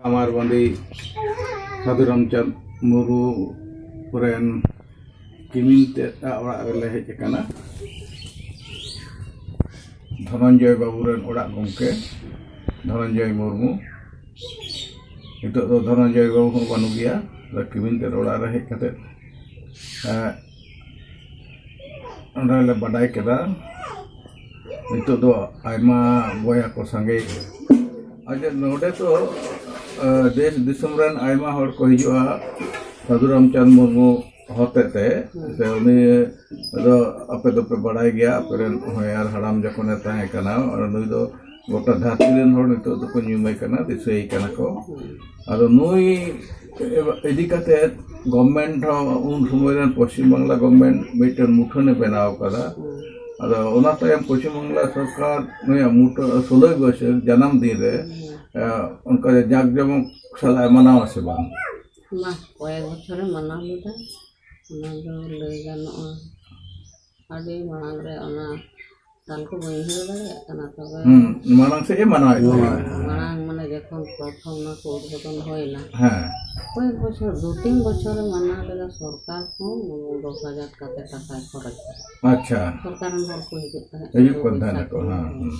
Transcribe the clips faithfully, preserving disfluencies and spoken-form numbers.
ᱠᱟᱢᱟᱨ ᱵᱟᱸᱫᱤ ᱥᱟᱹᱫᱷᱩ ᱨᱟᱢᱪᱟᱸᱫᱽ ᱢᱩᱨᱢᱩ ᱨᱮᱱ ᱠᱤᱢᱤᱱ ᱛᱮᱫ ᱟᱜ ᱚᱲᱟᱜ ᱨᱮᱞᱮ ᱦᱮᱡ ᱟᱠᱟᱱᱟ᱾ ᱫᱷᱚᱱᱚᱱᱡᱚᱭ ᱵᱟᱹᱵᱩ ᱨᱮᱱ ᱚᱲᱟᱜ ᱜᱚᱢᱠᱮ ᱫᱷᱚᱱᱚᱱᱡᱚᱭ ᱢᱩᱨᱢᱩ᱾ ᱱᱤᱛᱚᱜ ᱫᱚ ᱫᱷᱚᱱᱚᱱᱡᱚᱭ ᱵᱟᱹᱵᱩ ᱦᱚᱸ ᱵᱟᱹᱱᱩᱜ ᱜᱮᱭᱟ᱾ ᱟᱫᱚ ᱠᱤᱢᱤᱱ ᱛᱮᱫ ᱚᱲᱟᱜ ᱨᱮ ᱦᱮᱡ ᱠᱟᱛᱮᱫ, ᱮᱸ, ᱚᱸᱰᱮ ᱞᱮ ᱵᱟᱰᱟᱭ ᱠᱮᱫᱟ᱾ ᱱᱤᱛᱚᱜ ᱫᱚ ᱟᱭᱢᱟ ᱵᱚᱭᱦᱟ ᱠᱚ ᱥᱟᱸᱜᱮ᱾ ᱟᱪᱪᱷᱟ, ᱱᱚᱰᱮ ᱫᱚ, ᱮᱸ, ᱫᱮᱥ ᱫᱤᱥᱚᱢ ᱨᱮᱱ ᱟᱭᱢᱟ ᱦᱚᱲ ᱠᱚ ᱦᱤᱡᱩᱜᱼᱟ ᱥᱟᱹᱫᱷᱩ ᱨᱟᱢᱪᱟᱸᱫᱽ ᱢᱩᱨᱢᱩ ᱦᱚᱛᱮᱛᱮ᱾ ᱥᱮ ᱩᱱᱤ ᱫᱚ ᱟᱯᱮ ᱫᱚᱯᱮ ᱵᱟᱲᱟᱭ ᱜᱮᱭᱟ, ᱟᱯᱮ ᱨᱮᱱ ᱦᱚᱧᱦᱟᱨ ᱦᱟᱲᱟᱢ ᱡᱚᱠᱷᱚᱱᱮ ᱛᱟᱦᱮᱸ ᱠᱟᱱᱟ, ᱱᱩᱭ ᱫᱚ ᱜᱚᱴᱟ ᱫᱷᱟᱹᱨᱛᱤ ᱨᱮᱱ ᱦᱚᱲ ᱱᱤᱛᱚᱜ ᱫᱚᱠᱚ ᱧᱩᱢᱮ ᱠᱟᱱᱟ, ᱫᱤᱥᱟᱹᱭᱮ ᱠᱟᱱᱟ ᱠᱚ᱾ ᱟᱫᱚ ᱱᱩᱭ ᱤᱫᱤ ᱠᱟᱛᱮ ᱜᱚᱵᱷᱢᱮᱱᱴ ᱦᱚᱸ ᱩᱱ ᱥᱚᱢᱚᱭ ᱨᱮᱱ ᱯᱚᱥᱪᱤᱢ ᱵᱟᱝᱞᱟ ᱜᱚᱵᱷᱢᱮᱱᱴ ᱢᱤᱫᱴᱮᱱ ᱢᱩᱴᱷᱟᱹᱱᱮ ᱵᱮᱱᱟᱣ ᱠᱟᱫᱟ᱾ ᱟᱫᱚ ᱚᱱᱟ ᱛᱟᱭᱚᱢ ᱯᱚᱥᱪᱤᱢ ᱵᱟᱝᱞᱟ ᱥᱚᱨᱠᱟᱨ ᱱᱩᱭᱟᱜ ᱢᱩᱴᱷᱟᱹ ᱥᱳᱞᱳᱭ ᱵᱟᱹᱭᱥᱟᱹᱠᱷ ᱡᱟᱱᱟᱢ ᱫᱤᱱ ᱨᱮ, ᱮ, ᱚᱱᱠᱟ ᱡᱟᱸᱠ ᱡᱚᱢᱚᱠ ᱥᱟᱞᱟᱜ ᱮ ᱢᱟᱱᱟᱣᱟ ᱥᱮ ᱵᱟᱝ? ᱢᱟ, ᱠᱚᱭᱮᱠ ᱵᱚᱪᱷᱚᱨᱮ ᱢᱟᱱᱟᱣ ᱞᱮᱫᱟ᱾ ᱚᱱᱟ ᱫᱚ ᱞᱟᱹᱭ ᱜᱟᱱᱚᱜᱼᱟ, ᱟᱹᱰᱤ ᱢᱟᱲᱟᱝ ᱨᱮ ᱚᱱᱟ ᱥᱟᱞ ᱠᱚ ᱵᱟᱹᱧ ᱩᱭᱦᱟᱹᱨ ᱫᱟᱲᱮᱭᱟᱜ ᱠᱟᱱᱟ, ᱛᱚᱵᱮ ᱦᱩᱸ, ᱢᱟᱲᱟᱝ ᱥᱮᱫ ᱮ ᱢᱟᱱᱟᱣᱮᱫ ᱛᱟᱦᱮᱸᱫ᱾ ᱢᱟᱲᱟᱝ ᱢᱟᱱᱮ ᱡᱚᱠᱷᱚᱱ ᱯᱨᱚᱛᱷᱚᱢ ᱚᱱᱟ ᱠᱚ ᱩᱫᱵᱳᱫᱚᱱ ᱦᱩᱭᱱᱟ, ᱦᱮᱸ᱾ ᱠᱚᱭᱮᱠ ᱵᱚᱪᱷᱚᱨ, ᱫᱩ ᱛᱤᱱ ᱵᱚᱪᱷᱚᱨ ᱮ ᱢᱟᱱᱟᱣ ᱞᱮᱫᱟ᱾ ᱥᱚᱨᱠᱟᱨ ᱠᱷᱚᱱ ᱫᱚᱥ ᱦᱟᱡᱟᱨ ᱠᱟᱛᱮ ᱴᱟᱠᱟᱭ ᱠᱷᱚᱨᱚᱪ ᱠᱟᱫᱟ᱾ ᱟᱪᱪᱷᱟ᱾ ᱥᱚᱨᱠᱟᱨ ᱨᱮᱱ ᱦᱚᱲ ᱠᱚ ᱦᱤᱡᱩᱜ ᱛᱟᱦᱮᱸᱫ, ᱦᱤᱡᱩᱜ ᱥᱩᱫᱷᱩ ᱠᱟᱱ ᱛᱟᱦᱮᱱᱟ ᱠᱚ, ᱯᱚᱭᱥᱟ ᱦᱮᱸ, ᱠᱚ᱾ ᱦᱮᱸ᱾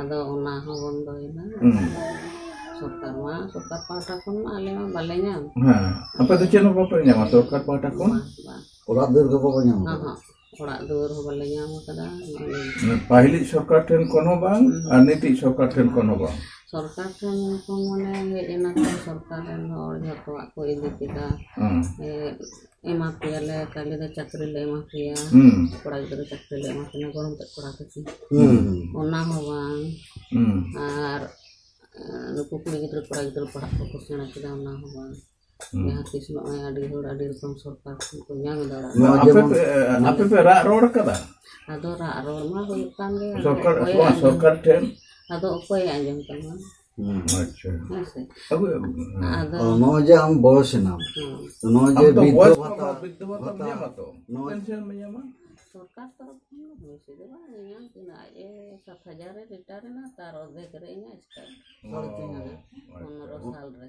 ᱟᱫᱚ ᱚᱱᱟ ᱦᱚᱸ ᱵᱚᱱᱫᱚᱭᱮᱱᱟ᱾ ᱦᱩᱸ᱾ ᱥᱚᱨᱠᱟᱨ ᱢᱟ, ᱥᱚᱨᱠᱟᱨ ᱯᱟᱦᱴᱟ ᱠᱷᱚᱱ ᱢᱟ ᱟᱞᱮ ᱢᱟ ᱵᱟᱞᱮ ᱧᱟᱢ᱾ ᱦᱮᱸ, ᱟᱯᱮ ᱫᱚ ᱪᱮᱫ ᱦᱚᱸ ᱵᱟᱯᱮ ᱧᱟᱢᱟ ᱥᱚᱨᱠᱟᱨ ᱯᱟᱦᱴᱟ ᱠᱷᱚᱱ? ᱵᱟᱝ, ᱵᱟᱝ᱾ ᱚᱲᱟᱜ ᱫᱩᱣᱟᱹᱨ ᱠᱚ ᱵᱟᱯᱮ ᱧᱟᱢ ᱟᱠᱟᱫᱟ? ᱦᱚᱸ, ᱦᱚᱸ, ᱚᱲᱟᱜ ᱫᱩᱣᱟᱹᱨ ᱦᱚᱸ ᱵᱟᱞᱮ ᱧᱟᱢ ᱟᱠᱟᱫᱟ᱾ ᱱᱚᱜᱼᱚᱭ ᱢᱟᱱᱮ ᱯᱟᱹᱦᱤᱞᱤᱡ ᱥᱚᱨᱠᱟᱨ ᱴᱷᱮᱱ ᱠᱷᱚᱱ ᱦᱚᱸ ᱵᱟᱝ, ᱦᱩᱸ᱾ ᱟᱨ ᱱᱤᱛᱤᱡ ᱥᱚᱨᱠᱟᱨ ᱴᱷᱮᱱ ᱠᱷᱚᱱ ᱦᱚᱸ ᱵᱟᱝ᱾ ᱥᱚᱨᱠᱟᱨ ᱴᱷᱮᱱ ᱠᱷᱚᱱ ᱢᱟᱱᱮ ᱦᱮᱡ ᱮᱱᱟ ᱠᱚ, ᱥᱚᱨᱠᱟᱨ ᱨᱮᱱ ᱦᱚᱲ ᱡᱷᱚᱛᱚᱣᱟᱜ ᱠᱚ ᱤᱫᱤ ᱠᱮᱫᱟ᱾ ᱦᱩᱸ᱾ ᱮ, ᱮᱢᱟ ᱯᱮᱭᱟᱞᱮ, ᱠᱟᱹᱞᱤ ᱫᱚ ᱪᱟᱹᱠᱨᱤ ᱞᱮ ᱮᱢᱟ ᱯᱮᱭᱟ᱾ ᱦᱩᱸ᱾ ᱠᱚᱲᱟ ᱜᱤᱫᱽᱨᱟᱹ ᱪᱟᱹᱠᱨᱤ ᱞᱮ ᱮᱢᱟ ᱠᱤᱱᱟ, ᱜᱚᱲᱚᱢ ᱛᱮᱫ ᱠᱚᱲᱟ ᱛᱟᱹᱠᱤᱱ᱾ ᱦᱩᱸ᱾ ᱚᱱᱟ ᱦᱚᱸ ᱵᱟᱝ᱾ ᱦᱩᱸ᱾ ᱟᱨ, ᱮ, ᱱᱩᱠᱩ ᱠᱩᱲᱤ ᱜᱤᱫᱽᱨᱟᱹ, ᱠᱚᱲᱟ ᱜᱤᱫᱽᱨᱟᱹ ᱯᱟᱲᱦᱟᱜ ᱠᱚᱠᱚ ᱥᱮᱬᱟ ᱠᱮᱫᱟ, ᱚᱱᱟ ᱦᱚᱸ ᱵᱟᱝ᱾ ᱦᱩᱸ᱾ ᱡᱟᱦᱟᱸ ᱛᱤᱥ ᱱᱚᱜᱼᱚᱭ ᱟᱹᱰᱤ ᱦᱚᱲ ᱟᱹᱰᱤ ᱨᱚᱠᱚᱢ ᱥᱚᱨᱠᱟᱨ ᱠᱷᱚᱱ ᱠᱚ ᱧᱟᱢ ᱫᱟᱲᱮᱭᱟᱜᱼᱟ᱾ ᱱᱚᱣᱟ ᱟᱯᱮ ᱡᱮᱢᱚᱱ ᱯᱮ, ᱟᱯᱮ ᱯᱮ ᱨᱟᱜ ᱨᱚᱲ ᱠᱟᱫᱟ? ᱟᱫᱚ ᱨᱟᱜ ᱨᱚᱲ ᱢᱟ ᱦᱩᱭᱩᱜ ᱠᱟᱱ ᱜᱮ, ᱟᱫᱚ ᱥᱚᱨᱠᱟᱨ, ᱚᱠᱚᱭᱮ ᱵᱟᱝ, ᱟᱸᱡᱚᱢ? ᱥᱚᱨᱠᱟᱨ ᱴᱷᱮᱱ? ᱟᱫᱚ ᱚᱠᱚᱭᱮ ᱟᱸᱡᱚᱢ ᱛᱟᱢᱟ? ᱦᱩᱸ᱾ ᱟᱪᱪᱷᱟ᱾ ᱦᱮᱸ ᱥᱮ? ᱟᱵᱚ, ᱦᱮᱸ᱾ ᱟᱫᱚ ᱚ, ᱱᱚᱜᱼᱚᱭ ᱡᱮ ᱟᱢ ᱵᱚᱭᱚᱥ ᱮᱱᱟᱢ, ᱦᱮᱸ᱾ ᱛᱚ ᱱᱚᱜᱼᱚᱭ ᱟᱢ ᱡᱮ ᱫᱚ ᱵᱤᱫᱽᱫᱷᱚ ᱵᱚᱭᱚᱥ ᱵᱷᱟᱛᱟ, ᱠᱚᱢᱟ, ᱵᱤᱫᱽᱫᱷᱚ ᱵᱷᱟᱛᱟᱢ ᱵᱷᱟᱛᱟ, ᱧᱟᱢᱟ ᱛᱚ? ᱱᱚᱜᱼᱚᱭ ᱯᱮᱱᱥᱚᱱ ᱮᱢ ᱧᱟᱢᱟ? ᱥᱚᱨᱠᱟᱨ ᱛᱚᱨᱚᱯ ᱠᱷᱚᱱ ᱫᱚ ᱵᱮᱥᱤ ᱫᱚ ᱵᱟᱝ, ᱤᱧᱟᱹᱜ ᱛᱤᱱᱟᱹᱜ ᱟᱡ ᱮ ᱥᱟᱛ ᱦᱟᱡᱟᱨ ᱮ ᱨᱤᱴᱟᱨ ᱮᱱᱟ, ᱛᱟᱨ ᱚᱨᱫᱷᱮᱠ ᱨᱮ ᱤᱧᱟᱹᱜ ᱪᱤᱠᱟᱹ ᱥᱟᱲᱮ ᱛᱤᱱ ᱦᱟᱡᱟᱨ᱾ ᱯᱚᱱᱨᱚ ᱥᱟᱞ ᱨᱮ᱾